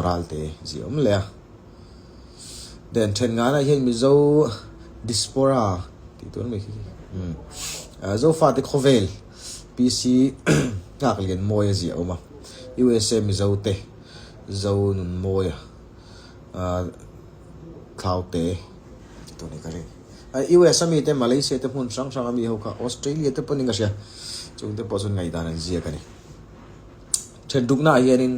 Ralte zia awm leh a. Then then nganah hian Mizo Diaspora tih tur mai khi umm Zofate khawvel PC nghak lian mawi a ziah awm a, USA Mizo te Zo nun mawi a thlau te tih tur ni ka ring. US a mi te Malaysia te hmun hrang hrang a mi ho kha Australia te pawh ni ka hria chung te pawh chuan ngaihdan an ziak a ni. Thenruknaah hianin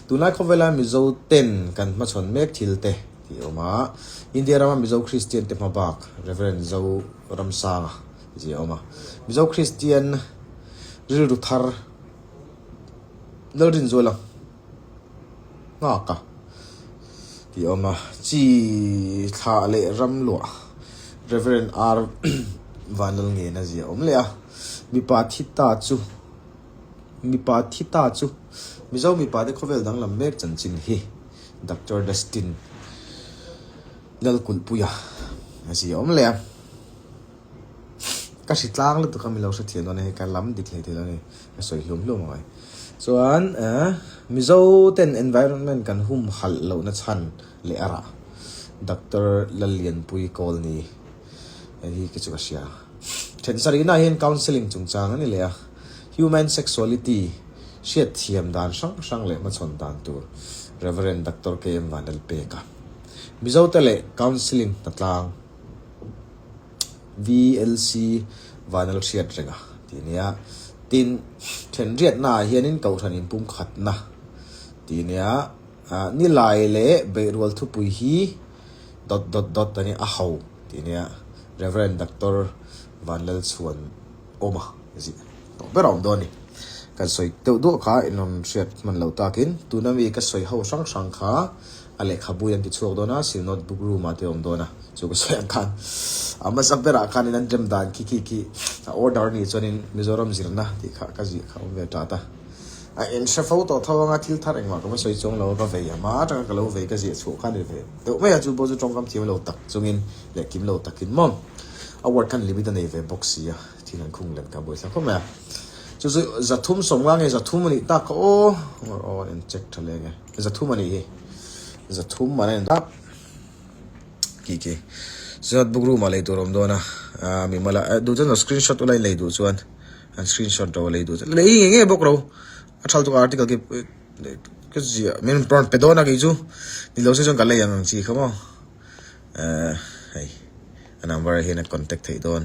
tunlai khawvela Mizo ten kan hmachhawn mek thil te tih a awm a, India rama Mizo Kristian te hmabak Rev. Zo Ramsanga zia a awm a. Mizo Kristian rilru thar Lalrinzuala nghaka tih a awm a, chi thlah leh ram luah Rev. R. Vanlalngena zia a awm leh a, mipa thi ta chu. Mipa thi ta chu Mizo mipa te khawvel danglam mek chanchin hi Doctor Dustin Lalkulhpuia a zia awm leh a. Ka hri tlang lutuk a milo hrethiam dawn a hei ka lam dik hlei thei lo a ni ka sawi hlum hlum ang ai. Chuan Mizo ten environment kan hum halh lohna chhan leh a rah Doctor Lallianpui Kawlni Hei hi ka chu ka hria. Then sarihna hian counselling chungchang a ni leh a, human sexuality hriatthiam dan hrang hrang leh hmachhawn dan tur Rev. Doctor KM Vanlalpeka Mizote leh counselling hnatlang VLC Vanlalhriat renga tih a nia. Tin, then riatnaah hianin Kohhran inpumkhatna tih a nia. Nilai leh beihrual thupui hi dot dot dot a nia a ho tih nia Rev Doctor Vanlalchhuan awma zih tawh ber a awm dawn a ni. Kan sawi deuh duah kha in rawn hriat hman lo takin tuna mi ka sawi ho hrang hrang kha a lehkhabu in an ti chhuak dawn a Synod book room ah te a awm dawn a chu ka sawi ang khan a hmasa berah khan in an rem dan khi khi khi a order a nih chuanin Mizoram zirna tih kha ka zih kha a awm ve tat a. A in hre fo tawh tho anga thil thar engmah ka va sawi chuang lo a, ka vei a hma atanga ka lo vei ka ziah chhuah kha a ni ve deuh mai a, chu pawh chu tawngkam thiam lo tak chungin leh kim lo takin maw a word khan limit a nei ve bawk si a, thil an khung len kha buaithla khawp mai a, chu chu 300 sawmnga nge 300 a nih tak kha aw aw an en check tha leh nge 300 a nih hi 300 an en tak ki ki chuan book room ah lei tur a awm dawn a, mimal ah duh chuan screenshot ula in lei duh chuan. An screenshot ro a lei duh lei ngei ngei bawk ro a thal tuk article khi ka ziah min rawn pe dawn a kei chu ni lo se chuan ka lei ang ang chi kha maw eh hei a number ah hian a contact theih dawn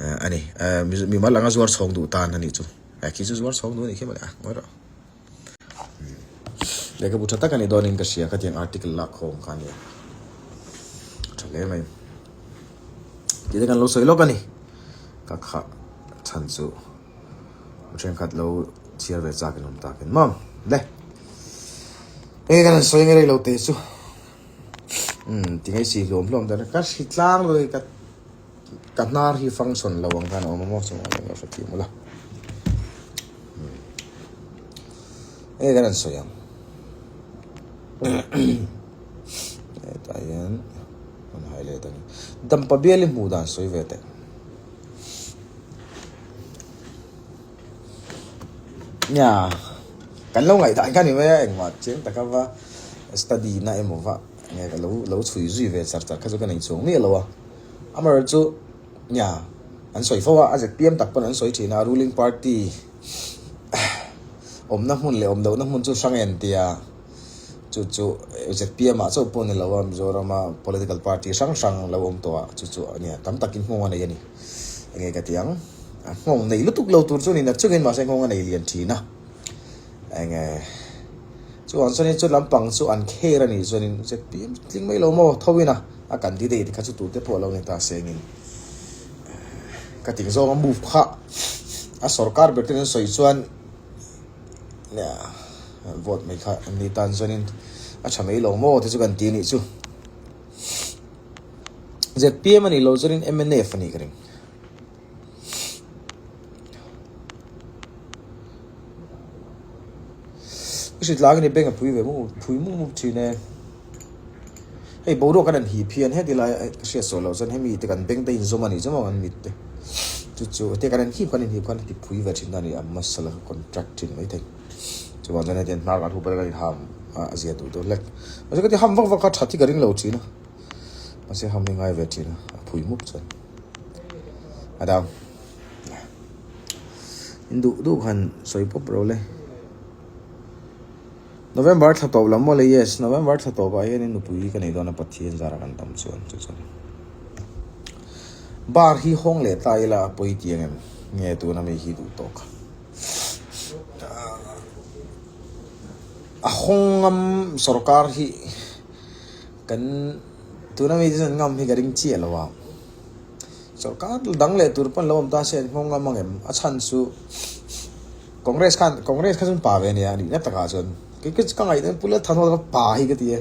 eh a ni eh mimal anga zuar chhawng duh tan a nih chu eh khi chu zuar chhawng duh a nih khi mawle a ngawi rawh lehkhabu tha tak a ni dawnin ka hria khatiang article lak khawm kha a nia a tha hle mai tih te kan lo sawi lawk a ni ka khah chhan chu thenkhat lo chhiar ve chak in awm tak in maw le enge kan han sawi nge rei lo te chu umm ti ngai si hlawm hlawm dan ka hri tlang lui ka Ka hnar hi function lo ang khan a awm a maw chungah hian ka hrethiam ula. Enge kan han sawi ang. Hetah hian an hai let a ni. Dampa bial i hmuh dan sawi ve teh. Nia, kan lo ngaihdan kha ni mai a, engmah chiang taka va study na emaw va nge ka lo lo chhui zui ve char char kha chu ka nei chuang miah lo a. Amaherawh chu nia an sawi fo a, a zpm tak pawn an sawi thin a, ruling party awmna hmun leh awm lohna hmun chu hrang en tia chu chu zpm ah chauh pawh ni lo a, Mizoram a political party hrang hrang lo awm tawh a, chu chu nia tam takin nghawng a nei a ni. Enge ka ti ang, a nghawng nei lutuk lo tur chu ni na chungin mahse nghawng a nei lian thin a, enge chuvang chuanin chu lampang chu an care a nih chuanin zpm tling mai lo maw tho in a. A candidate kha chu tute pawh lo ni ta sengin ka ting zawng a move kha a sorkar ber ten an sawi chuan vote mai kha an ni tan chuanin a tha mai lo maw te chu kan ti a nih chu. ZPM a nih loh chuanin mnf a nih ka ring. I hrit lak a ni bank a phui ve mup phui mup mup thin e. Hei boruak kan han hip hian heti lai a ka hriat sawi loh chuan hemi te kan bank te inzawm a nih chu maw an mit te chu chu hetia kan han hip kan inhip khan heti phui ve thin a ni a muscle a contract thin maithei chuvang chuan hetiang hnar kan hup a kan inham. a zia duh deuh hlek. Mahse ka ti ham vak vak kha that hi ka ring lo thin a, mahse ham hi ngai ve thin a, a phui mup chuan a dang. In duh duh khan sawi pawp ro le. November thla tawp lam mawle yes November thla tawp ah hian in nupui hi ka nei dawn a Pathian zara kan tam chuan chu chuan bar hi hawng leh ta ila a pawi ti ang em nge tuna mi hi duh tawk a hawng ngam sorkar hi kan tuna mi te chuan ngam hi ka ring chiah lo a sorkar dang leh tur pawn lo awm ta se an nghawng ngam ang em a chhan chu. Congress khan Congress kha chuan pa ve a nia nihna takah chuan kei ka ka ngaih pu Lal Thanhawla kha pa hi ka ti a,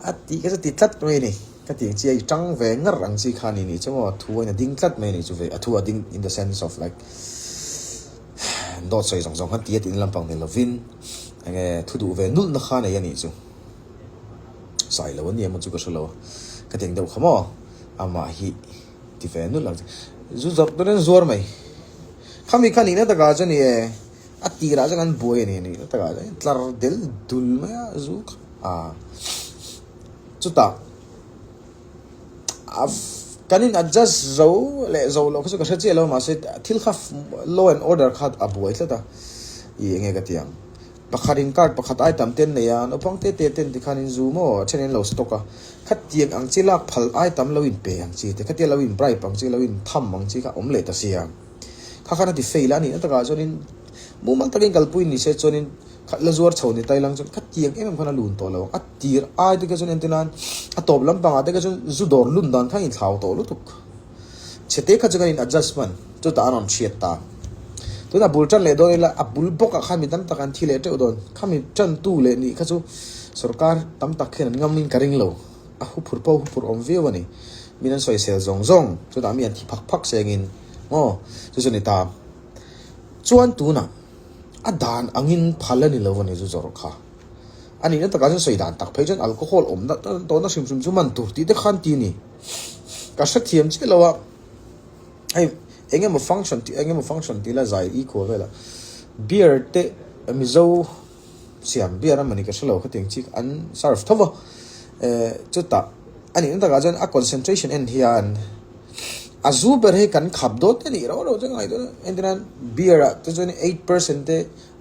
a tih kha chu ti tlat mai a ni ka ti ang chi a i tang ve ngar ang chi kha a ni nih chu maw thu a in a ding tlat mai a ni chu ve a thu a ding in the sense of like dawt sawi zawng zawng khan ti a tih na lampang ni lovin enge thu duh ve nulh na kha a nei a nih chu sawi lo a ni emaw chu ka hre lo a ka ti ang deuh kha maw amah hi. Ti ve nulh ang che. Zu zawrh tur in zuar mai. Khami kha nihna takah chuan i e a tirah chuan kan buai a ni nihna takah chuan tlar del dul mai a zu kha a chutah a kan in adjust zo leh zo loh kha chu ka hre chiah lo mahse thil kha law and order kha a buai tlat a i enge ka ti ang. Pakhat in card pakhat ai tam te an nei a, naupang te te ten tikhan in zu maw a then in lo stock a, khatiang ang chi lak phal ai tam lo in pe ang chi te, khatia lo in bribe ang chi, lo in tham ang chi kha awm leh ta sia. Kha khan a ti fail a nihna takah chuanin mumal takin kalpui ni se chuanin khat la zuar chho ni tai lang chuan khatiang em em khan a lun tawh lo ang, a tir ai te kha chuan entir nan a tawp lampangah te kha chuan zu dawr lun dan kha a inthlau tawh lutuk. Chhete kha chu kan in adjust hman, chutah a rawn hriat ta. Tunah bul tan leh dawn ila, a bul bawkah khan mi tam tak an thi leh teuh dawn. Khami tantu leh nih kha chu sorkar tam tak hian an ngamin ka ring lo. A huphur pawh huphur awm viau a ni. Min an sawisel zawng zawng, chutah mi an thi phak phak sengin maw chu chu ni ta. Chuan tunah a dan angin phal a ni lo a ni chu zawrh kha. A nihna takah chuan sawi dan tak phei chuan alcohol awmna tawhna hrim hrim chu man tur tih te khan ti a ni. Ka hrethiam chiah lo a, hei eng emaw function tih eng emaw function tih la zai i khual vel a, beer te Mizo siam beer a mawni ka hrelo khatiang chi an serve tho va, eh chutah a nihna takah chuan a concentration en hian a zu ber hi kan khap dawt a nih rauh rauh chu a ngaihtuah a, entirnan beer ah te chuan 8% te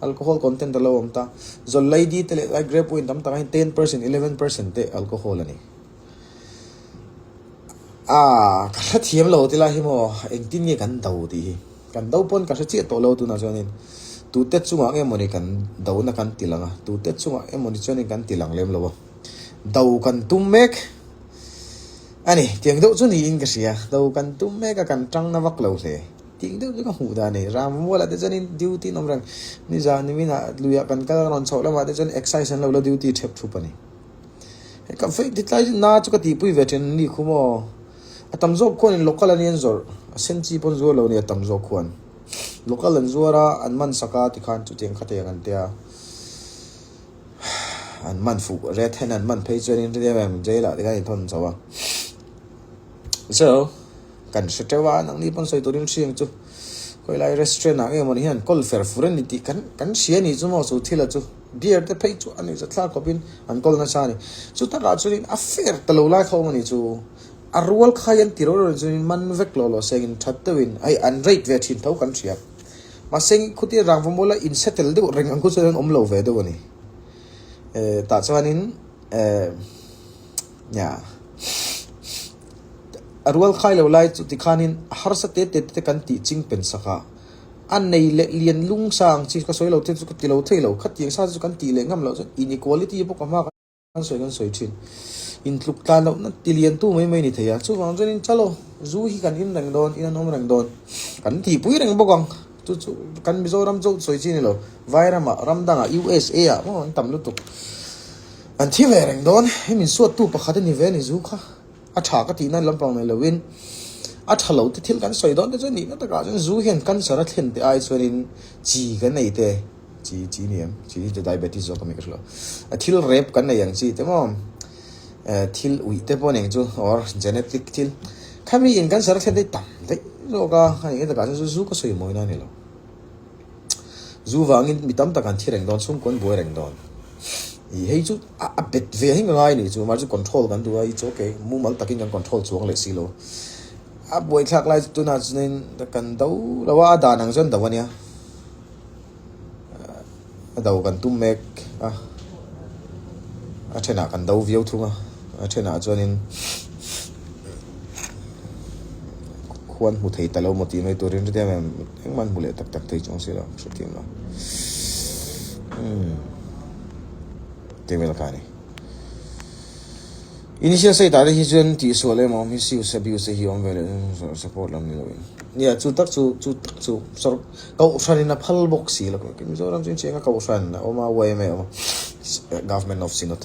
alcohol content a lo awm ta, zawllaidi te leh lai grape wine tam takah hian 10% 11% te alcohol a ni. Aaa ka hrethiam lo ti lai hi maw engtin nge kan do tih hi kan do pawn ka hre chiah tawh lo tunah chuanin tute chungah nge mawni kan do na kan ti lang a tute chungah emawni chuanin kan ti lang lem lo a do kan tum mek a ni tiang deuh chu niin ka hria do kan tum mek a kan tang na vak lo hle tih deuh chu ka hmuh dan a ni Rammuala te chuanin duty an awm reng nizan niminah luiah kan kal a rawn chhoh lamah te chuan excise an lo la duty thep thup a ni. Hei ka vei ti tlai na chu ka tihpui ve thin ni khu maw a tam zawk khuan in local ania an zawrh a sen chi pawn zuar lo ania a tam zawk khuan local an zuar a an man sak a tikhan chutiang kha tiang an tia an man fuh red hand an man phei chuan in hre em em jail ah tikhan in thawn chho a so Kan hre teuh a, nangni pawn sawi turin hriang chu khawilai restaurant ah nge mawni hian kawl fer fur a ni tih kan kan hria a nih chu maw chu thil a chu beer te phei chu a ni zathlak khawpin an kawl nasa a ni. Chu takah chuanin a fer ta lo lai kha awm a nih chu a rual khai an ti ro ro chuanin man vek lawh lawh sengin that deuhin hei an rate ve thin tho kan hria mahse khuti rangva mawla in settle deuh reng ang khu chuan an awm lo ve deuh a ni. Eh tah chuanin eh nia. A rual khai lo lai chu tikhanin a harsa te te te kan tih ching pen sak a, a nei leh lian lung sa ang chi ka sawi lo te chu ka ti lo thei lo, khatiang sa chu kan tih leh ngam loh chuan inequality bawk a hma kan sawi kan sawi thin. Intluk tlan lohna ti lian tu mai mai ni thei a, chuvang chuanin chalo zu hi kan in reng dawn, in an awm reng dawn, kan tihpui reng bawk ang, chu chu kan Mizoram chu sawi chi ni lo, Vairamah, ram dangah, USA ah maw an tam lutuk, an thi ve reng dawn, hei min suattu pakhat a ni ve a ni zu kha. A tha ka tihna lampang nei loin a tha lo te thil kan sawi dawn te chuan nihna takah chuan zu hian cancer a thlen te ai chuanin chi kan nei te chi chi ni em chi hi chu diabetes zawk a mi ka hre lo a thil rep kan nei ang chi te maw eh thil uih te pawh a ni ang chu or genetic thil khami in cancer a thlen te hi tam daih zawk a a nihna takah chuan zu zu ka sawi mawina a ni lo zu vangin mi tam tak an thi reng dawn chhungkaw an buai reng dawn. I hei chu a bet ve hi ka ngai a nih chu, mahse control kan duh a, it's okay, mumal takin kan control chuang leh si lo. A buaithlak lai chu tunah chuanin kan do lo a, a dan ang chuan do a nia. A do kan tum mek a, a thenah kan do viau thung a, a thenah chuanin khuan hmu thei ta lo maw tih mai turin hetiang em engmah an hmu leh tak tak thei chuang si lo hrethiam lo umm tih vel kha a ni. Initial state ah te hi chuan tihsual em a awm hi sius abuse te hi awm ve leh support lam ni loin. Nia chu tak chu chu tak chu sawr kohhran in a phal bawk si lo Mizoram chu incheng a kohhran a awm a yma a awm a government of synod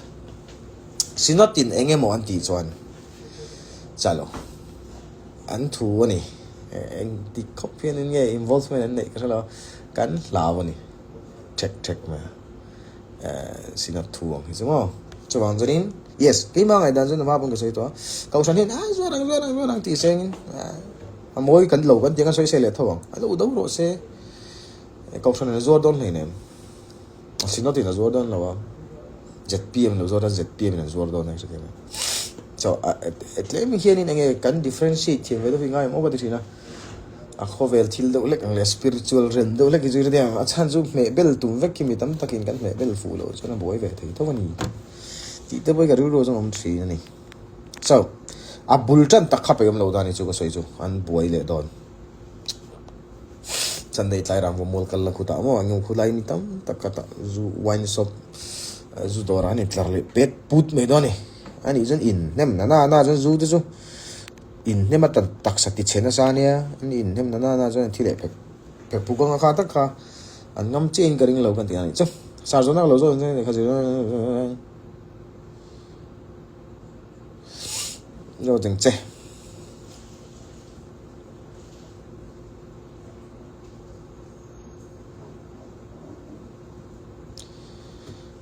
synod in eng emaw an tih chuan chalo an thu a ni engti khawp hian in nge involvement an neih ka hre lo a kan hlau a ni thek thek mai a. Synod thu ang hi chu maw? Chuvang chuanin, yes, keimah ngaihdan chuan hma pawn ka sawi tawh a, Kohhran hian a zuar ang, zuar ang, zuar ang tih sengin a mawi kan lo kan tih ang a sawi se leh tho ang, a lo do rawh se, Kohhran in a zuar dawn hleinem, Synod in a zuar dawn lo a, zpm in a zuar dawn, zpm in an zuar dawn a hre thei So, tlem hianin enge kan differentiate thiam ve deuh hi ngai ang aw ka ti thin a. A khawvel thil deuh lek ang leh spiritual rem deuh lek hi chu hetiang a chhan chu hmeh bel tum vek hi mi tam takin kan hmeh bel fuh loh chuan a buai ve thei tho a ni tih te pawh hi ka rilru chuan a awm thin a ni. So, a bul tan tak kha peih awm lo ta a ni chu ka sawi chu an buai leh dawn. Sunday tlai rang vawmual kal la khutah maw an khulai mi tam tak kha tah zu wine shop zu dawrah an intlar leh pet put mai dawn a ni. A nih chuan in hnem na na na chuan zu te chu. Inhnem a taksa ti chhe nasa ania, an inhnem na nana chuan an thi leh phek phek puk anga kha tak kha an ngam chiahin ka ring lo kan tih a nih chu. Sar zawhna ka lo zawt ang kha zawt ang che.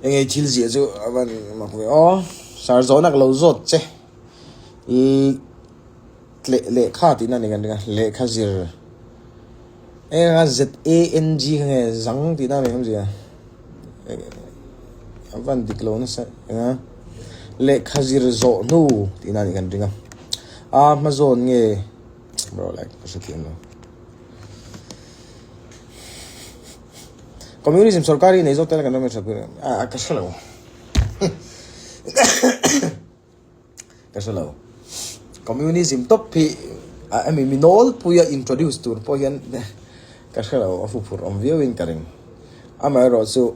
Enge thil ziah chu a van mak ve aw. Sar zawhna ka lo zawt che. Lehkha tihna a ni kan ring a, lehkha zir eng anga ZANG kha nge zang tihna a ni awmzia a van dik lo nasa eng a lehkha zir zawh hnu tihna a ni kan ring a, a hma zawn nge bro like ka hrethiam lo. Communism sorkar hi nei zawk tela kan ram a ka hre lo. Ka hre lo. Communism tawp hi a mi mi nawlpuia introduce tur pawh hian ka hre lo, a huphurh awm viauin ka ring. Amaherawh chu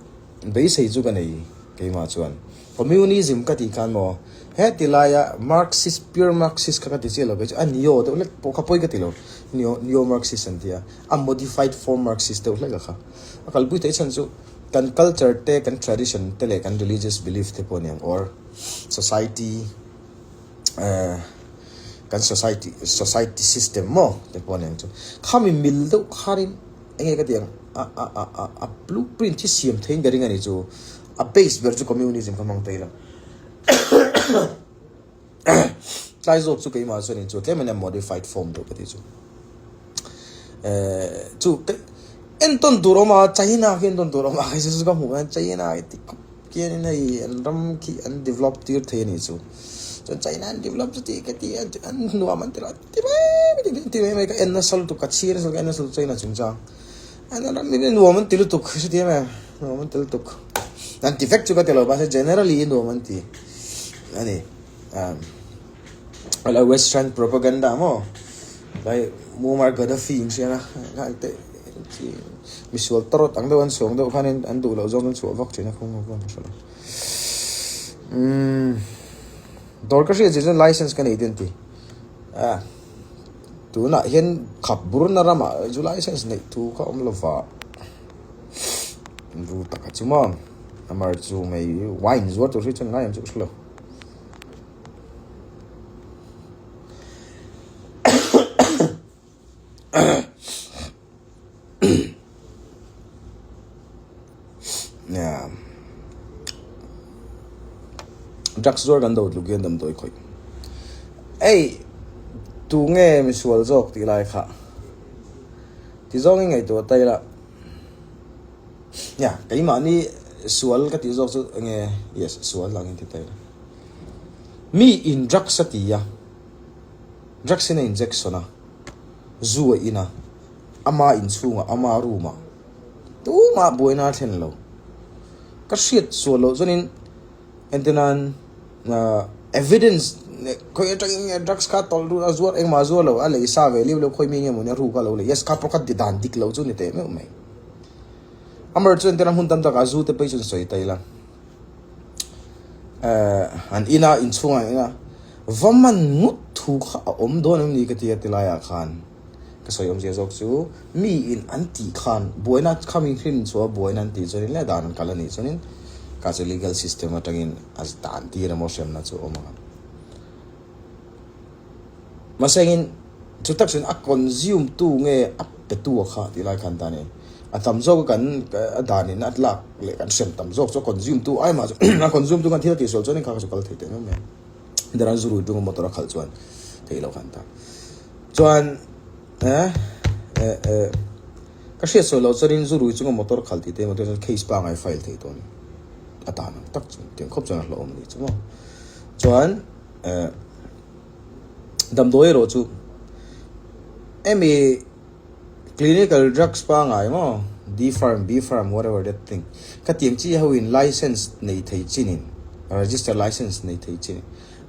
beisei chu ka nei keimah chuan. Communism ka tih khan maw heti laia Marxist, pure Marxist kha ka ti chiah lo kei chu a neo deuh hlek pawh kha pawi ka ti lo. Neo neo Marxist an ti a, a modified form Marxist deuh hlek a kha. A kalpui theih chhan chu kan culture te, kan tradition te leh kan religious belief te pawh a ni ang or Society kan society society system maw te pawh a ni ang chu. Khami mil deuh khanin eng nge ka tih ang a a a a a blueprint hi siam theiin ka ring a ni chu. A base ber chu communism kha hmang ta ila. Tlai zawk chu keimah chuan in chu tlem in a modified form deuh ka tih chu. Chu entawn tur awm a China khi entawn tur awm a hei chu ka hmuh hian China hi ti khawp khianin hei an ram khi an develop tir thei a nih chu. Chuan China an develop chu tih ka ti a an nuam an ti lo ti mai mai ti mai mai ka en nasa lutuk ka chhir nasa lutuk ka en nasa lutuk China chungchang. An ram hi nuam an ti lutuk hrethiam em nuam an ti lutuk an ti vek chu ka ti lo mahse generally nuam an ti a ni a western propaganda maw tlai Muammar Gaddafi in hriat a ngai te chi misual tawrh ang deuh an chhuang deuh khan an duh loh zawng an chhuah vak thin a khung ho khan ka hre lo umm dawr ka hriat zir chuan license ka nei te an ti a. Tunah hian khap burna ramah zu license neih thu kha awm lova ru taka chu maw amar chu mai wine zuar tur hi chuan ngai ang chu ka hre lo. Drugs zuar kan do tluk hian damdawi khawih. Ei tu nge misual zawk tih lai kha ti zawngin ngaihtuah ta ila. Nia keimahni sual ka tih zawk chu enge yes sual angin ti ta ila. Mi in drugs a ti a, drugs in a injection a, zu a in a, ama inchhungah ama room ah tumah buaina a thlen lo. Ka hriat sual loh chuanin entirnan evidence khawi atangin nge drugs kha tawlh ruk a zuar engmah a zuar lo a lei sa ve liu liu khawi mi nge mawni a ruk a lo lei yes kha pawh kha dan dik lo chu ni teh meuh mai. Amaherawhchu chu entirnan hmun tam takah zu te pawh hi chu an sawi ta ila. Eh an in a inchhungah an in a va man ngawt thu kha a awm dawn em ni ka ti a ti laiah khan ka sawi awmzia zawk chu mi in an tih khan buaina khami hrin chhuah buaina an tih chuanin leh dan an kal a nih chuanin kha chu legal system atangin a dan tir emaw hremna chu a awm ang. Mahse engin chu tak chuan a consume tu nge a pe tu a kha tih lai khan ta ni. A tam zawk a kan a dan in a lak leh kan hrem tam zawk chu a consume tu ai mah chu a consume tu khan thil a tihsual chuan kha kha chu kal thei teh mai mai a. Dar an zu rui tung a motor a khalh chuan theih loh khan ta. Chuan eh eh eh ka hriat sawi loh chuanin zu rui chunga motor khalh tih te emaw te chuan case pangai file theih tawh a ni. A dan ang tak chu tiang khawp chuan a hlauhawm a nih chu maw. Chuan eh Damdawi erawh chu hemi clinical drugs pangai maw D pharm, B pharm whatever that thing khatiang chi ho in license nei thei chin in register license nei thei chin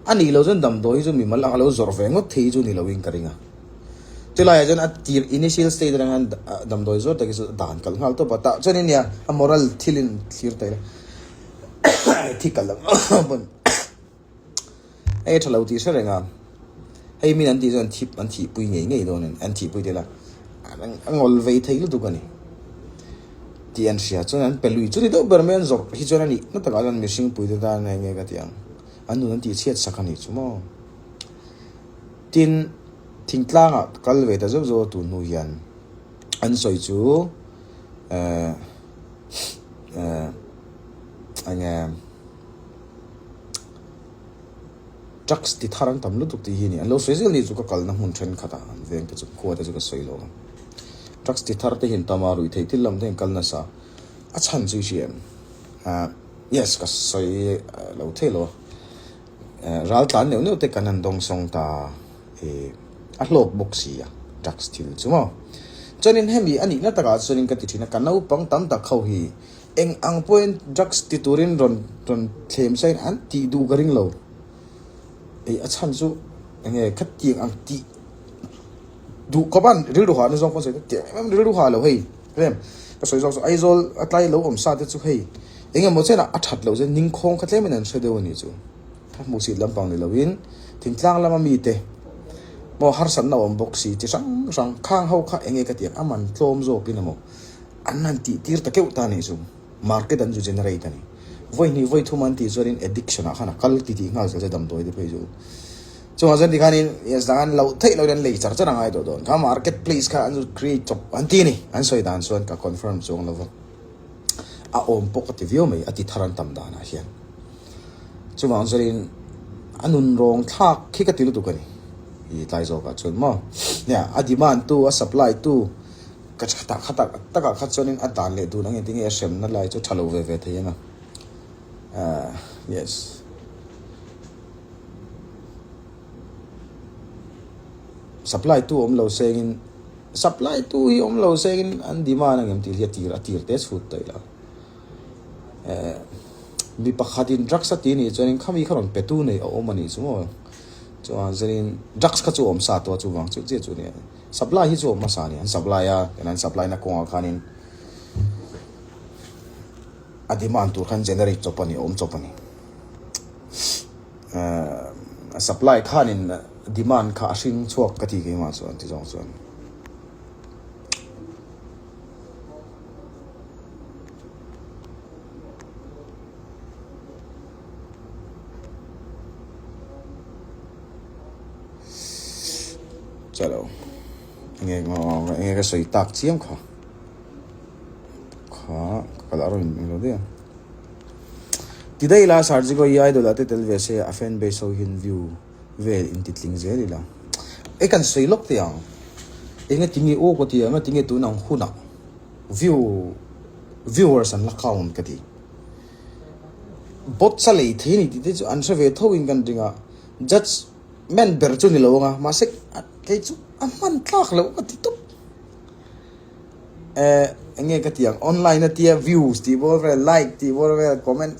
a nih loh chuan damdawi hi chu mimal anga lo zawrh ve ngawt thei hi chu ni lo in ka ring a. Chulaiah chuan a tir initial state atang khan damdawi zawr tak hi chu dan kalh nghal tawp a tah chuan ania a moral thil in thlir ta ila ethical ang pawn. Hei a tha lo tih hre reng a, hei min an tih chuan thip an thihpui ngei ngei dawn a ni, an thihpui tel a, a ngawl vei thei lutuk a ni tih an hria chuan an pe lui chu ni deuh ber mai an zawrh hi chuan a nih na takah chuan mihring pui te tan eng nge ka tih ang an nun an tih chhiat sak a nih chu maw. Tin, thingtlangah kal ve ta zeuh zeuh a tun hnu hian an sawi chu eh eh eng nge. Trucks ti thar an tam lutuk tih hi a ni. An lo sawi zel ni chu ka kalna hmun thenkhat ah an veng te chu khua te chu ka sawi lo ang. Trucks ti thar te hi an tam a, ruihtheih thil lam te hi an kal nasa. A chhan chu i hria em? Ah yes ka sawi lo thei lo a. Ral tlan neuh neuh te kan han dawng sawng ta i a hlawk bawk si a drugs thil chu maw. Chuanin hemi a nihna takah chuanin ka ti thin a, ka naupang tam tak ho hi Eng ang pawhin drugs ti turin rawn rawn thlem sain an tih duh ka ring lo. Ei a chhan chu eng nge khatiang ang tih duh khawp a rilru hah na zawng pawn sawi ta tiang em em rilru hah lo hei rem ka sawi zawk chu Aizawl a tlai lo awm sa te chu hei eng emaw chen ah a that loh zen ningkhawng kha tlem in an hre deuh a nih chu a hmuhsit lampang ni lo in thingtlang lama mi te maw harsatna awm bawk si chi hrang hrang khang ho kha eng nge ka tiang a man tlawm zawk in emaw An han tih tir ta keuh ta nih chu market an zu generate a ni. Vawi hnih vawi thum an tih chuanin addiction ah khan a kal ti tih nghal zel che damdawi te phei chu. Chungah chuan tikhanin yes dang an loh theih lohin an lei char char a ngai tawh dawn. Kha market place kha an zu create chawp an ti a ni. An sawi dan chuan ka confirm chuang lo va. A awm pawh ka ti viau mai a ti thar an tam danah hian. Chuvang chuanin a nun rawng thlak khi ka ti lutuk a ni. I tlai zawkah chuan maw. Nia a demand tu a supply tu. Ka tha kha tak takah kha chuanin a dan leh dun ang engtin nge a hremna lai chu tha lo ve ve thei ang a. Ahh yes. Supply tu awm lo sengin supply tu hi awm lo sengin an demand ang em tih hi a tir a tir te chhut tawh ila. Eh mi pakhatin drugs a ti anih chuanin khami kha rawn pe tu nei a awm anih chu maw. Chuan zanin drugs kha chu a awm sa tawh a chuvang chu chiah chu nia. Supply hi chu awm hmasa a ni, an supply a, tin an supply na kawngah khanin a demand tur khan generate chawp a ni, awm chawp a ni. Ahh a supply khanin demand kha a hring chhuak ka ti keimah chuan ti zawng chuan. Chalo enge enge ka sawi tak chiam kha kha ka kal a rawn in lo daih a ti daih ila Sarjiko i idol ah te tel ve se a fan base ho hian view vel in ti tling zel ila e kan sawi lawk teh ang enge tinge aw ka ti a enge tinge tun ang hunah view viewers an la count ka ti. Bots a lei thei a ni tih te chu an hre ve tho in kan ring a, judgement ber chu ni lo ang a, mahse kei chu a hman tlak loh ka ti tawp. Eh eng nge ka ti ang online a tia views tih bawr vel like tih bawr vel comment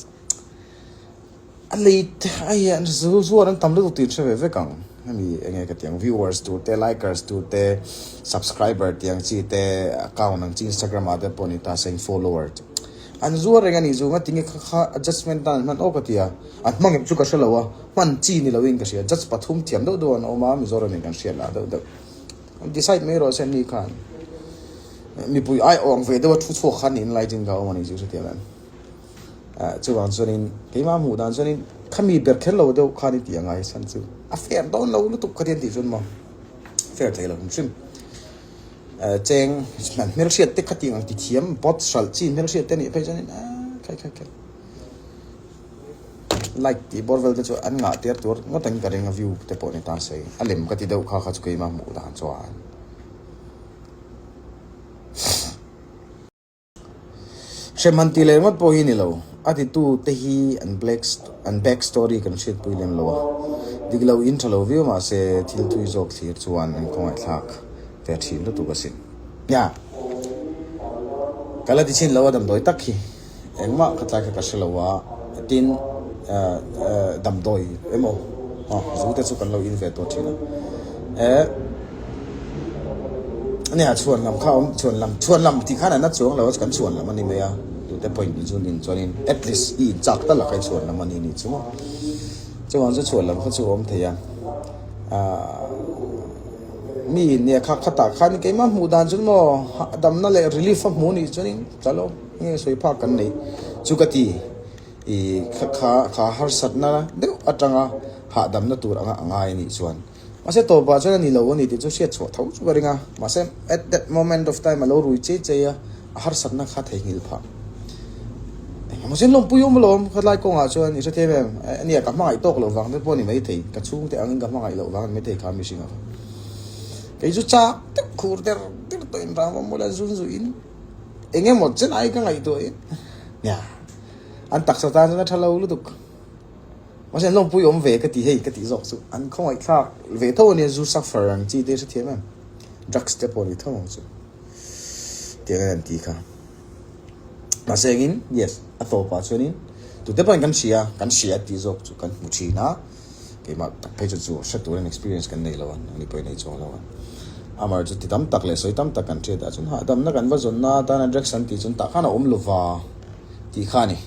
a lei te ai an zu zuar an tam lutuk tih an hre ve vek ang hemi eng nge ka ti ang viewers tur te likers tur te subscriber tih ang chi te account ang chi instagram ah te pawh ni ta se follower te an zuar reng a nih chu ngatinge kha kha adjustment tan an hman awk a ti a an hmang em chu ka hre lo a hman chi ni loin ka hria judge pathum thiam deuh deuh an awm a Mizoram in kan hriat lah deuh deuh. Decide mai rawh se ni khan mipui ai awng ve deuh a thu chhuak khan niin lai chin ka awm a ni chu hrethiam em. Chuvang chuanin keimah hmuh dan chuanin khami ber kher lo deuh khan i tih a ngai chhan chu a fair dawn lo lutuk kha tian tih chuan maw fair thei lo hrim hrim. Cheng an hmelhriat te kha tih ang ti thiam bot hralh chi hmelhriat te nih phei chuanin khai khai khai. Like tih bawr vel te chu an ngah tir tur ngawt ang ka ring a view te pawh ni ta se a lem ka ti deuh kha kha chu keimah hmuh dan chuan. Hrem han tih leh ngawt pawh hi ni lo a titu te hi an black an back story kan hriatpui lem lo a dik lo in tha lo viau mahse thil thui zawk thlir chuan an khawngaihthlak ve thin lutuk asin. Nia ka la ti chhin lo a damdawi tak hi. Engmah ka tlai kha ka hre lo a, tin damdawi emaw zu te chu kan lo in ve tawh thin a, eh nia chhuan lam kha a awm chhuan lam chhuan lam tih khan a na chuang lo a kan chhuan lam a ni mai a, tute pawhin in chuan in chuanin at least i in chak tal a kha i chhuan lam a ni nih chu maw, chuvang chu chhuan lam kha chu a awm thei a, ah mi in nia kha khatah khan keimah hmuh dan chuan maw damna leh relief a hmuh nih chuanin chalo. Nge sawi phak kan nei chu ka ti i kha kha kha harsatna deuh atanga hahdamna tur anga a ngai a nih chuan mahse tawpah chuan a ni lo a ni tih chu hriat chhuah tho chu ka ring a mahse at that moment of time a lo rui chei chei a a harsatna kha theihnghilh phah engemaw chen lawmpui awm alawm khatlai kawngah chuan i hrethiam em ania ka hmangaih tawk loh vang te pawh a ni maithei ka chhungte angin ka hmangaih loh vang a ni maithei kha mihring a kei chu chak deuh khur der der tawh in rang awm ula zun zuihin. Eng emaw chen ai ka ngaihtuah hi nia an taksa tan chuan a tha lo lutuk mahse an lawmpui awm ve ka ti hei ka tih zawk chu an khawngaihthlak ve tho ania zu suffer ang chi te hrethiam em drugs te pawh ni tho ang chu tiang in an ti kha mahse engin yes a tawpah chuanin tute pawhin kan hria kan hria tih zawk chu kan hmu thin a. Keimah tak phei chu chu hre turin experience kan nei lo a, ani pawhin nei chuang lo a. Amar chu ti tam tak leh sawi tam tak kan hriat ah chuan hahdamna kan va zawnna atana drugs an tih chuan tah khan a awm lova tih kha a ni.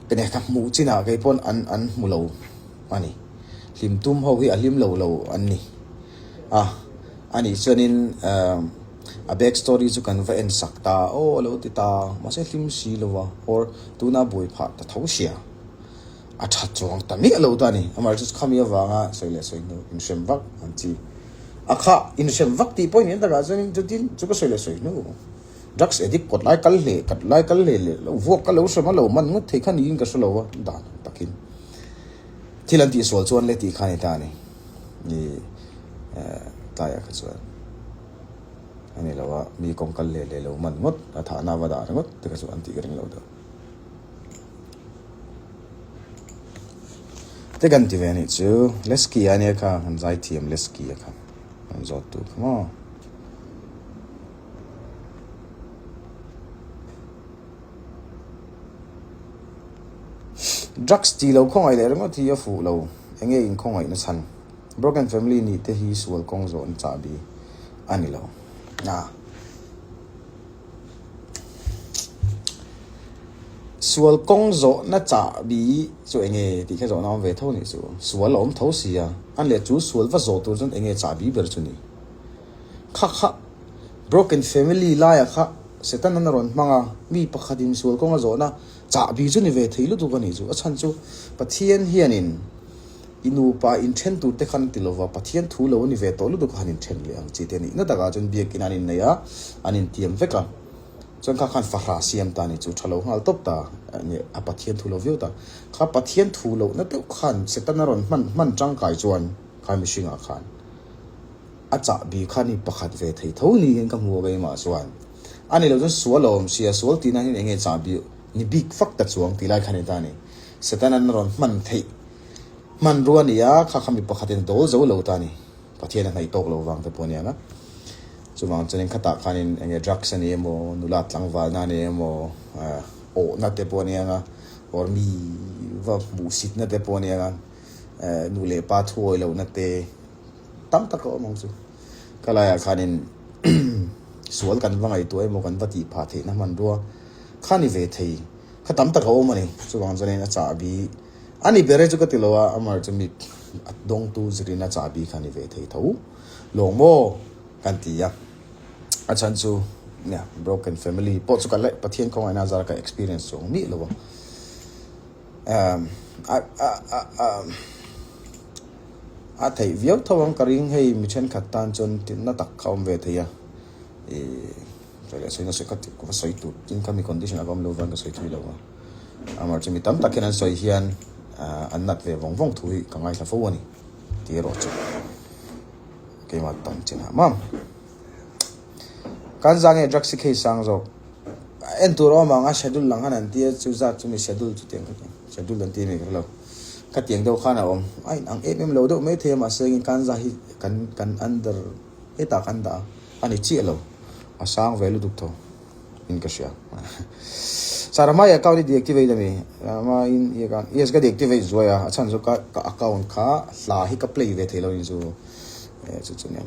Ka nia ka hmuh chinah kei pawn an an hmu lo a ni. Hlim tum ho hi a hlim lo lo an ni a, anih chuanin a back story chu kan va en sak ta aw a lo ti ta mahse hlim si lo va or tuna buai phah ta tho sia. A tha chuang ta miah lo ta a ni. Amaherawhchu chu khami avanga sawi leh sawi hnu inhrem vak an chi. A kha inhrem vak tih pawh in takah chuan chutin chu ka sawi leh sawi hnu drugs addict kawt lai kal hle kat lai kal hle leh lo vuak ka lo hrem a lo man ngawt thei kha niin ka hre lo a dan ang takin thil an tihsual chuan le tih kha a ni ta a ni. Ni tlaiah kha chuan a ni lo a mi kawng kal leh leh lo man ngawt a thahna va dah ringawt te kha chu an tih ka ring lo deuh. Te kan ti ve anih chu Lesky a nia kha kan zai thiam Lesky a kha kan zawt tu kha maw. Drugs ti lo khawngaih leh ringawt hi a fuh lo enge in khawngaih na chhan broken family nih te hi sual kawng zawh na chahbi a ni lo a. Sual kawng zawhna chahbi chu eng nge tih kha zawhna awm ve tho nih chu. Sual a awm tho si a, an leh chu sual va zawh tur chuan eng nge chahbi ber chu ni. Kha kha broken family laia kha Satan an a rawn hmang a, mi pakhatin sual kawng a zawhna chahbi chu ni ve thei lutuk a nih chu. A chhan chu Pathian hianin i nupa inthen tur te khan ti lova Pathian thu lo a ni ve tawh lutuk a han inthen leh ang chi te nihna takah chuan biakin an innei a, an intiam vek a. Chuan kha khan fahra siam ta ni chu tha lo nghal tawp ta a Pathian thu lo viau ta. Kha Pathian thu lohna deuh khan Setana rawn hman hman tangkai chuan kha mihringah khan a chahbi kha ni pakhat ve thei tho niin ka hmu a keimah chuan. A ni lo chuan sual a awm sia, sual tihna hian eng nge chahbi ni bik fak ta chuang tih lai kha ni ta a ni. Setana'n a rawn hman theih hmanrua a ni a, kha kha mi pakhatin a dawl zo lo ta a ni. Pathian a hnaih tawk lo vang te pawh a ni ang a. Chuvang chuanin khatah khanin eng nge drugs a ni emaw, nula tlangvalna a ni emaw, awhna te pawh a ni ang a, or mi va hmuhsitna te pawh a ni ang a, nu leh pa thuawi lohna te tam tak a awm ang chu. Ka laiah khanin sual kan va ngaihtuah emaw kan va tih phah theihna hmanrua kha ni ve thei kha tam tak a awm a ni. Chuvang chuanin a chahbi a ni ber e chu ka ti lo a, amah chu mi a dawngtu zirin a chahbi kha ni ve thei tho lawng maw kan ti a. A chhan chu nia broken family pawh chu ka la Pathian khawngaihna a zara ka experience chuang miah lo a. A theih viau tho ang ka ring hei mi thenkhat tan chuan tinna tak kha awm ve thei a ih sawi leh sawi nasa ka ti ka va sawi tur tin kha mi condition ah ka awm lo vang ka sawi thui lo a amah chu mi tam tak hian an sawi hian an nat ve vawng vawng thu hi ka ngaithla fo a ni tih erawh chu keimah tawn chin ah mam. Kan za nge drugs hi khei sang zawk. En tur awm ang a schedule lang khan an tia chu zat chu mi schedule chu tiang kha schedule an ti mai ka hrelo. Kha tiang deuh khan a awm. A in ang em em lo deuh mai thei a mahse engin kan za hi kan kan under hetah kan dah a a ni chiah lo. A sang ve lutuk tho in ka hria. Sarahmai account hi deactivate a mi? Sarahmaiin i account yes ka deactivate zuai a a chhan chu ka ka account kha hla hi ka play ve thei lo in chu chu chu nia.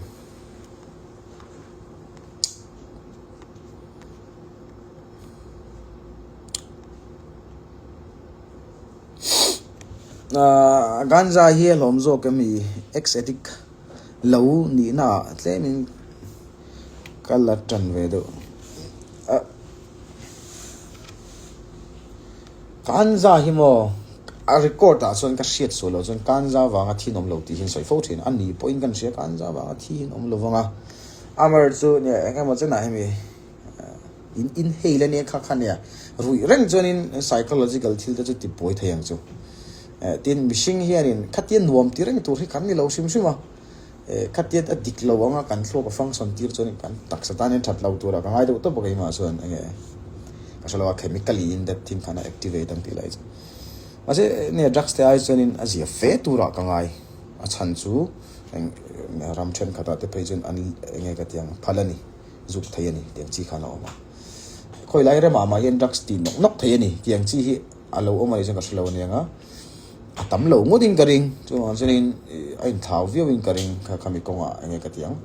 Ganja hi a hlawm zawk em i ex addict lo nihna ah tlemin ka la tan ve deuh. Kanza hi maw a record ah chuan ka hriat sual loh chuan Kanza vanga thi in awm lo tih hi an sawi fo thin a ni pawhin kan hria Kanza vanga thi in awm lo vang a Amar chu nia eng emaw chenah hemi in inhale ania kha kha nia ruih reng chuanin psychological thil te chu ti buai thei ang chu tin mihring hianin khatia nuam ti reng tur hi kan ni lo hrim hrim a. Khatia a dik lo anga kan thluak a function tir chuan kan taksa tan hian that lo turah ka ngai deuh tawp a keimah chuan enge ka hre lo a chemically in that thing khan a activate ang tih lai chu. Mahse nia drugs te ai chuanin a zia fe turah ka ngai a chhan chu eng ram thenkhatah te phei chuan an enge ka ti ang phal a ni zuk thei a ni tiang chi khan a awm a. Khawi lai remah mah hian drugs tih nawk nawk thei a ni tiang chi hi a lo awm a nih chuan ka hre lo aniang a. A tam lo ngawt in ka ring, chuvang chuanin a inthlau viau in ka ring kha khami kawngah enge ka ti ang,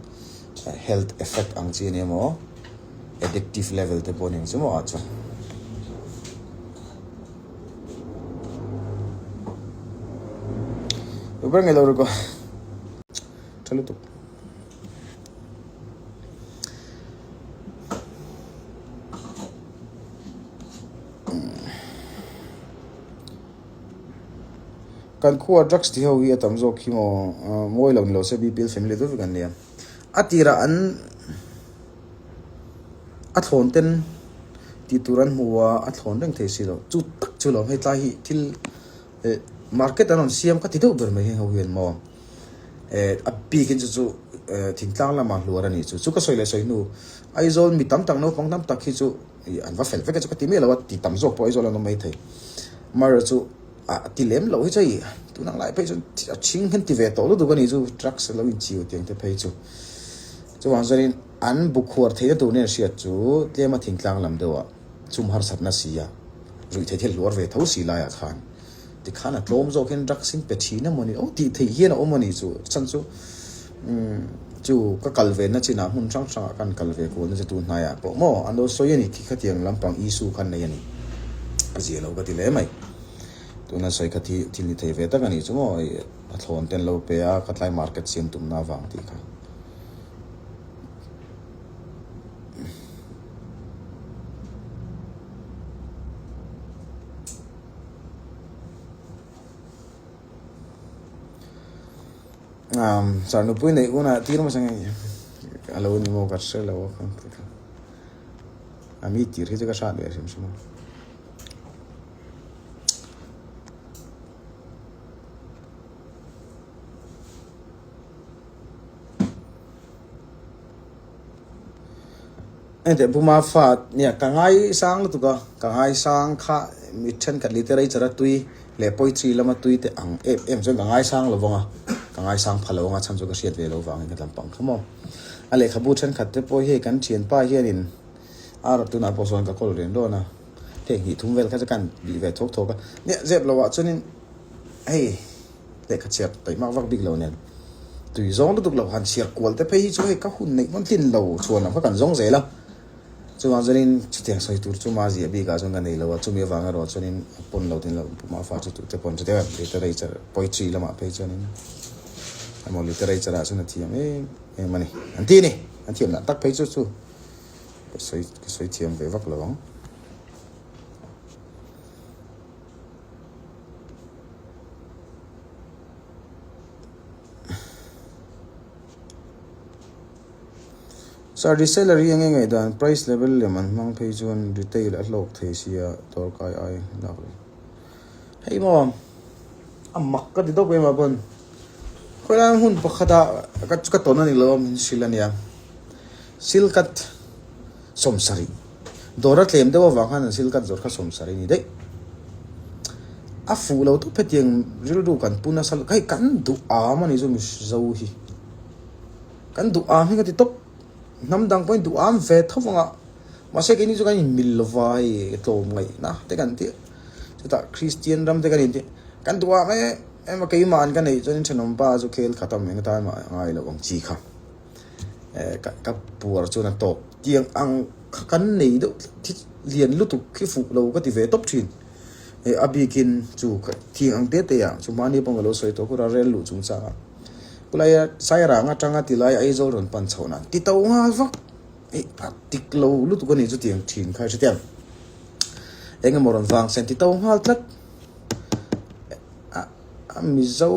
health effect ang chi ania maw, addictive level te pawh a ni ang chu maw ah chuan. Ber nge lo ri kaw tha lutuk. Kan khua drugs ti ho hi a tam zawk hi maw mawi lo ni lo se BPL family deuh vek an nia. A tirah an a thlawn ten tih tur an hmu a, a thlawn reng thei si lo. Chu tak chu lo hei tlai hi thil eh market an rawn siam ka ti deuh ber mai heng ho hian maw. Eh a bikin chu chu eh thingtlang lamah hluar a nih chu. Chu ka sawi leh sawi hnu Aizawl mi tam tak naupang tam tak hi chu Ih an va fel vek a chu ka ti miah lo a, ti tam zawk pawh Aizawl an awm mai thei. Mara chu a ti lem loh hi chu hei tunang lai phei chuan a ṭhing hian ti ve tawh lutuk a ni chu drugs a lo inchiu tiang te phei chu. Chuvang chuanin an bu khuar theihna tur nen hriat chu tlema thingtlang lam deuhah chum harsatna si a, ruih theih thil hluar ve tho si laiah khan Tikhan a tlawm zawk hian drugs in pe thin emaw ni aw tih theih hian a awm a ni chu chhan chu umm chu ka kal ve na chinah hmun hrang hrangah kan kal ve kual nasa tun hnaiah pawh maw an lo sawi a ni khi khatiang lampang issue khan nei a ni a zia lo ka ti hle mai tuna sawi kha thi thil ni thei ve tak a ni chu maw a thlawn te an lo pe a khatlai market siam tumna avang tih kha. Sar nupui neih hunah tir hmasa nge a lo ni maw ka hre lo a a mi tir hi chu ka hrat ve hrim hrim a. Enteh Puma fa nia ka ngaisang lutuk a, ka ngaisang kha mi thenkhat literature a tui. leh poetry lama tui te ang em em chuan ka ngaisang lo vang a, ka ngaisang pha lo ang a chhan chu ka hriat ve lo vangin ka tlampang kha maw. A lehkhabu thenkhat te pawh hi hei kan thianpa hianin a rawh tunah pawh sawn ka kawl reng dawn a, heng hnih thum vel kha chu ka han bih ve thawk thawk a, nia zep loh ah chuanin hei lehkha chhiar taih mak vak bik lo nen tui zawng lutuk lo han chhiar kual te phei hi chu hei ka hun neih hman tlin lo chhuan lam kha kan zawng zel a. Chuvang chuanin chutiang sawi tur chu mah ziah bikah chuan ka nei lo a, chumi avang erawh chuanin a pawn lo tin lo Puma fa chu tute pawn chutiang literature, poetry lamah phei chuanin emaw literature ah chuan a thiam em em a ni an ti a ni, an thiam dan tak phei chu chu ka sawi ka sawi thiam ve vak lo ang. Sir, reseller hi enge ngaihdan? Price level lem an hmang phei chuan retail a hlawk thei sia dawrkai ai lak lo. Hei maw a mak ka ti dawk em a pawn khawilai hmun pakhat ah ka ka tawn a ni lo a min hrilh a nia. Silkat sawmsarih dawr a tlem deuh avang khan an silkat zawrh kha sawmsarih a ni daih. A fuh lo tawp hetiang rilru kan pu nasa lutuk hei kan duh am a ni chu mizo hi. Kan duh am hi ka ti tawp, hnam dang pawhin duh am ve tho vang a, mahse keini chu kan inmil lo va hei tlawm ngaihna te kan tih, chutah Kristian ram te kan intih, kan duh am em em a keimah an ka neih chuan thenawm pa chu khel khat a meng atan mah ngai lo ang chi kha eh ka ka puar chuan a tawk tiang ang kha kan nei deuh tlat hi lian lutuk hi fuh lo ka ti ve tawp thin eh a bikin chu tiang ang te te ah chu mahni pawh ka lo sawi tawh kura rel luh chungchang ah. Khulai Sairang atanga tilai Aizawl rawn pan chhoh nan ti to nghal vak eih a tik lo lutuk a ni chutiang thin kha hre eng emaw rawn vang sen ti to nghal tlat a a Mizo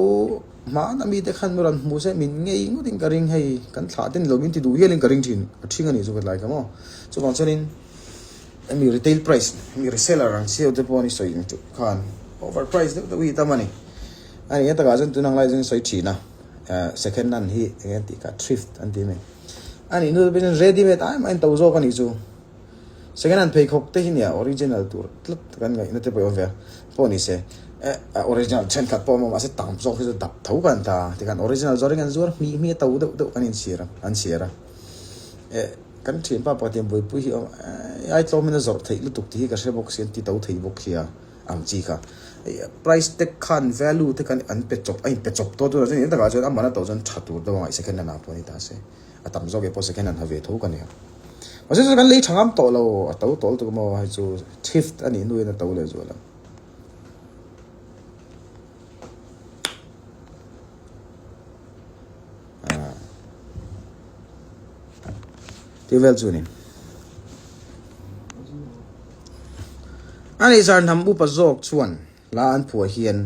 hmana mite khan mi rawn hmu se min ngei ngawt in ka ring hei kan thlah te ni lo min ti duh hial in ka ring thin a thing a ni chu ka tlai kha maw chuvang chuanin hemi retail price hemi reseller ang chiau te pawh an i sawi ang teuh khan over price deuh deuh hi tam a ni. A nih takah chuan tun ang lai chuan sawi thin a, second hand hi eng an tih kha thrift an ti mai. A nih hnu pawhin ready made ai maiin to zawk a nih chu. Second hand pheikhawk te hi nia original tur tlat kan ngaihna te pawh i awm ve a, pawh ni se original thenkhat pawh a awm a mahse tam zawk hi chu dap tho kan ta tikhan original zawrin an zuar hmih hmih a to deuh deuh kan inchhir a an chhiar a. Kan thianpa pakhat hian buaipui hi a awm a, ai tlawmin a zawrh theih lutuk tih hi ka hre bawk si an ti to thei bawk sia. ang chi kha price tag khan value te khan an pe chawp a in pe chawp tawh tur a chuan takah chuan a man a tawh chuan tha tur deuh a ngaih second hand ah pawh a ni ta se a tam zawk e pawh second hand ha ve tho ka nia mahse chu kan lei tha ngam tawh lo a to tawl tuk maw hei chu thrift a nih hnuin a to leh zual ang. Tih vel chu a ni. A nih zar hnam upa zawk chuan hla an phuah hian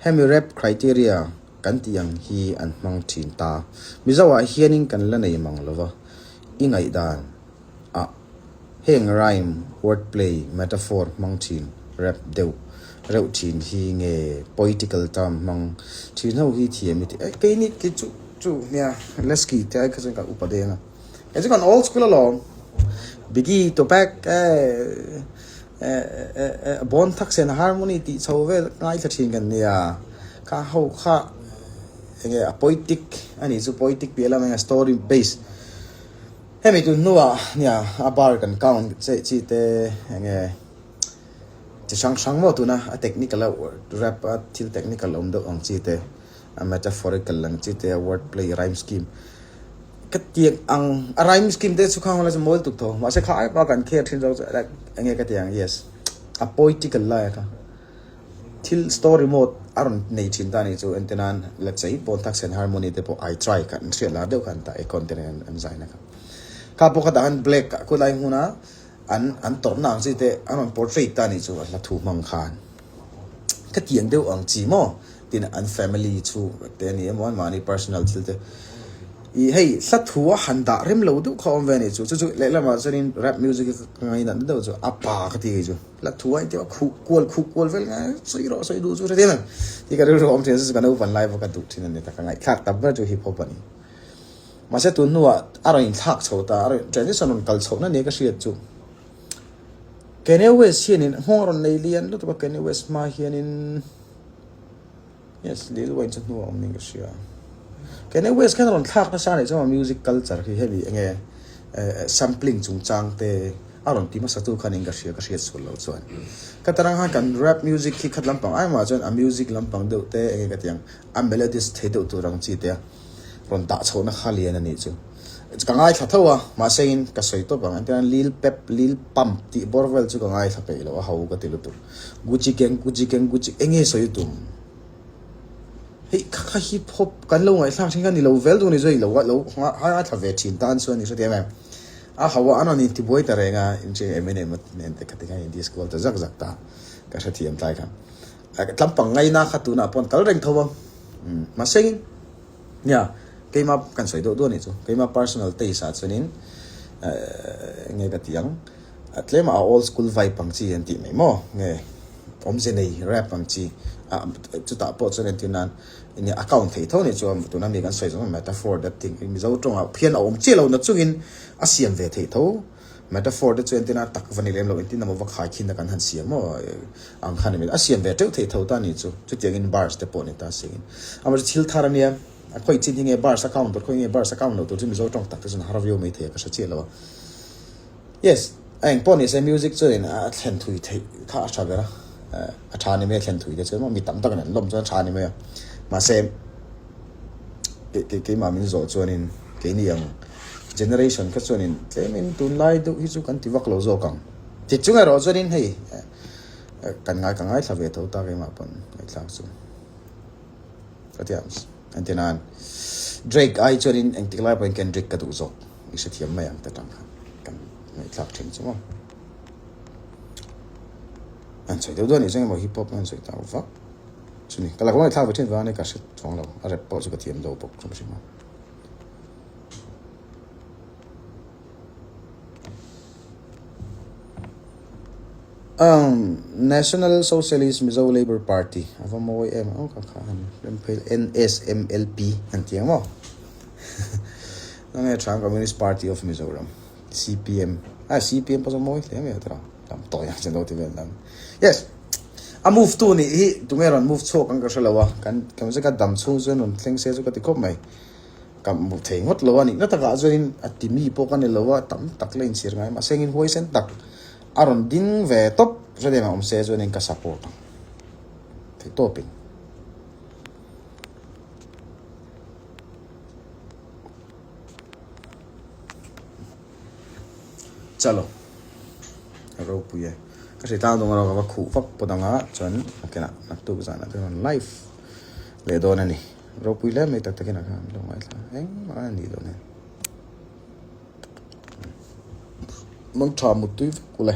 hemi rap criteria kan tih ang hi an hmang thin ta. Mizo ah hianin kan la nei mang lova, i ngaihdan ah heng rhyme, word play, metaphor hmang thin rap deuh reuh thin hi nge poetical term hmang thin ho hi thiam i ti. Keini kei chu chu nia Lesky te ai kha chuan ka upa deng a. Kei chu kan old school alawm. Biggie, Tupac eh eh Bon Thaksen Harmony tih chho vel ngaithla thin kan nia. Kha ho kha enge a poetic a nih chu poetic piah lam enge story base. Hemi tun hnuah nia a bar kan count che chi te enge chi hrang hrang maw tuna a technical a rap a thil technical awm deuh ang chi te. A metaphorical ang chi te, a word play, rhyme scheme ka tiang ang a rhyme scheme te chu khang la chu mawi tuk tho mahse kha ai pawh kan kher thin zawk chu like enge ka tiang yes a poetical lai a kha thil story mode a rawn nei thin ta ni chu ente nan let's say pawn tak sen harmony te pawh I try kha an hriat lar deuh kha an ta icon te nen an zai na kha kha pawh kha tah khan black ah khulai hmuna an an tawrhna ang chi te an rawn portrait ta ni chu a hla thu hmang khan ka tiang deuh ang chi maw. Tin an family chu te a ni emaw an mahni personal thil te ih hei hla thu a han dah rem lo deuh kha a awm ve a nih chu chu chu lehlamah chuanin rap music hi ka ngainat na deuh chu a pa ka ti kei chu hla thu a inti a khuh kual khuh kual vel ngai sawi rawh sawi duh chu hre thin ang tih ka rilru a awm thin a chu chu ka naupan lai pawh ka duh thin a ni ta ka ngaihthlak tam ber chu hip hop a ni mahse tun hnuah a rawn inthlak chho ta a rawn transition rawn kal chhoh na nia ka hriat chu Kanye West hianin nghawng a rawn nei lian lutuk a Kanye West hma hianin. Yes, Lil Wayne chu hnuah awm niin ka hria. Kanye West khan a rawn thlak nasa anih chuan music culture khi hemi enge sampling chungchang te a rawn ti hmasa tu khan in ka hria ka hriat sual loh chuan. Ka tarang khan kan rap music khi khat lampang ai mah chuan a music lampang deuh te enge ka ti ang a melodies thei deuh tur ang chi te a rawn dah chhohna kha lian a nih chu. Ka ngaithla tho a mahse in ka sawi tawp ang entirnan Lil Pep Lil Pump tih bawr vel chu ka ngaithla peih loh a ho ka ti lutuk. Gucci gang Gucci gang Gucci enge sawi tum. Hei kha kha hip hop kan lo ngaihthlak thin kha ni lo vel duh ni chu hei lo lo ngaithla ve thin tan chuan i hrethiam em? A ho a an rawn intibuai ta reng a incheng Eminem a nen te kha tikhan in disco ta zak zak ta ka hrethiam tlai kha. Tlampang ngaina kha tunah pawh an kal reng tho a mahse in nia keima kan sawi deuh duh a nih chu keima personal taste ah chuanin eng nge ka tih ang. A tlem a old school vibe ang chi an tih mai maw? Nge awmze nei rap ang chi ah chutah pawh chuan entir nan enge a count theih tho anih chuan tuna mi kan sawi zawng metaphor that thing Mizo tawngah phian a awm chiah lo na chungin a siam ve theih tho metaphor te chu entir nan tak va ni lem lo engtin emaw va khai khin a kan han siam maw ang khan a siam ve teuh theih tho ta anih chu chutiangin bars te pawh ni ta singin amaherawhchu thil thar ania a khawi chin hi nge bars a count tur khawi nge bars a count loh tur chu Mizo tawng tak te chuan a har viau maithei a ka hre chiah lo a. Yes, a eng pawh nise music chuanin a thlen thui theih kha a tha ber a, a tha ni mai a thlen thui te chuan maw mi tam tak an lawm chuan a tha ni mai a, mahse keimah min zawh chuanin keini ang generation kha chuanin tlemin tunlai deuh hi chu kan ti vak lo zawk ang ti chung erawh chuanin hei kan ngai ka ngaithla ve tho ta keimah pawn ngaihthlak chu. Ka ti ang entir nan Drake ai chuanin engtik lai pawhin Kendrick ka duh zawk i hrethiam mai ang ta tang khan kan ngaihthlak thin chu maw. An sawi deuh deuh anih chuan emaw hip hop an sawi tak vak chu ni ka la ngaihthlak ve thin vang ania ka hre chuang lo a rap pawh chu ka thiam lo bawk hrim hrim a. Umm National Socialist Mizo Labour Party a va mawi em ang ka kha han rem phei NSMLP an ti ang maw Nge Thang Communist Party of Mizoram CPM ah CPM pawh chu mawi hle mai a tira lam tawi ang chu lo ti vel dan yes a move tu nih hi tunge rawn move chhuak ang ka hre lo a kan kan ka dam chhung chuan rawn thleng se chu ka ti khawp mai. Ka hmu thei ngawt lo a nih na takah chuanin a ti mi pawh ka ni lo a, tam tak la inchhir ngai mahse engin huaisen tak a rawn ding ve tawp hrethiam ang awm se chuanin ka support ang thei tawpin. Chalo a ropui e ka hre tlang dawn erawh ka va khuh vak pawt ang a chuan a kenah naktuk zanah chuan rawn live leh dawn a ni. Ropui hle mai tak takin a khan lo ngaithla engmah a nih loh nen. Mangtha muttui vek ule.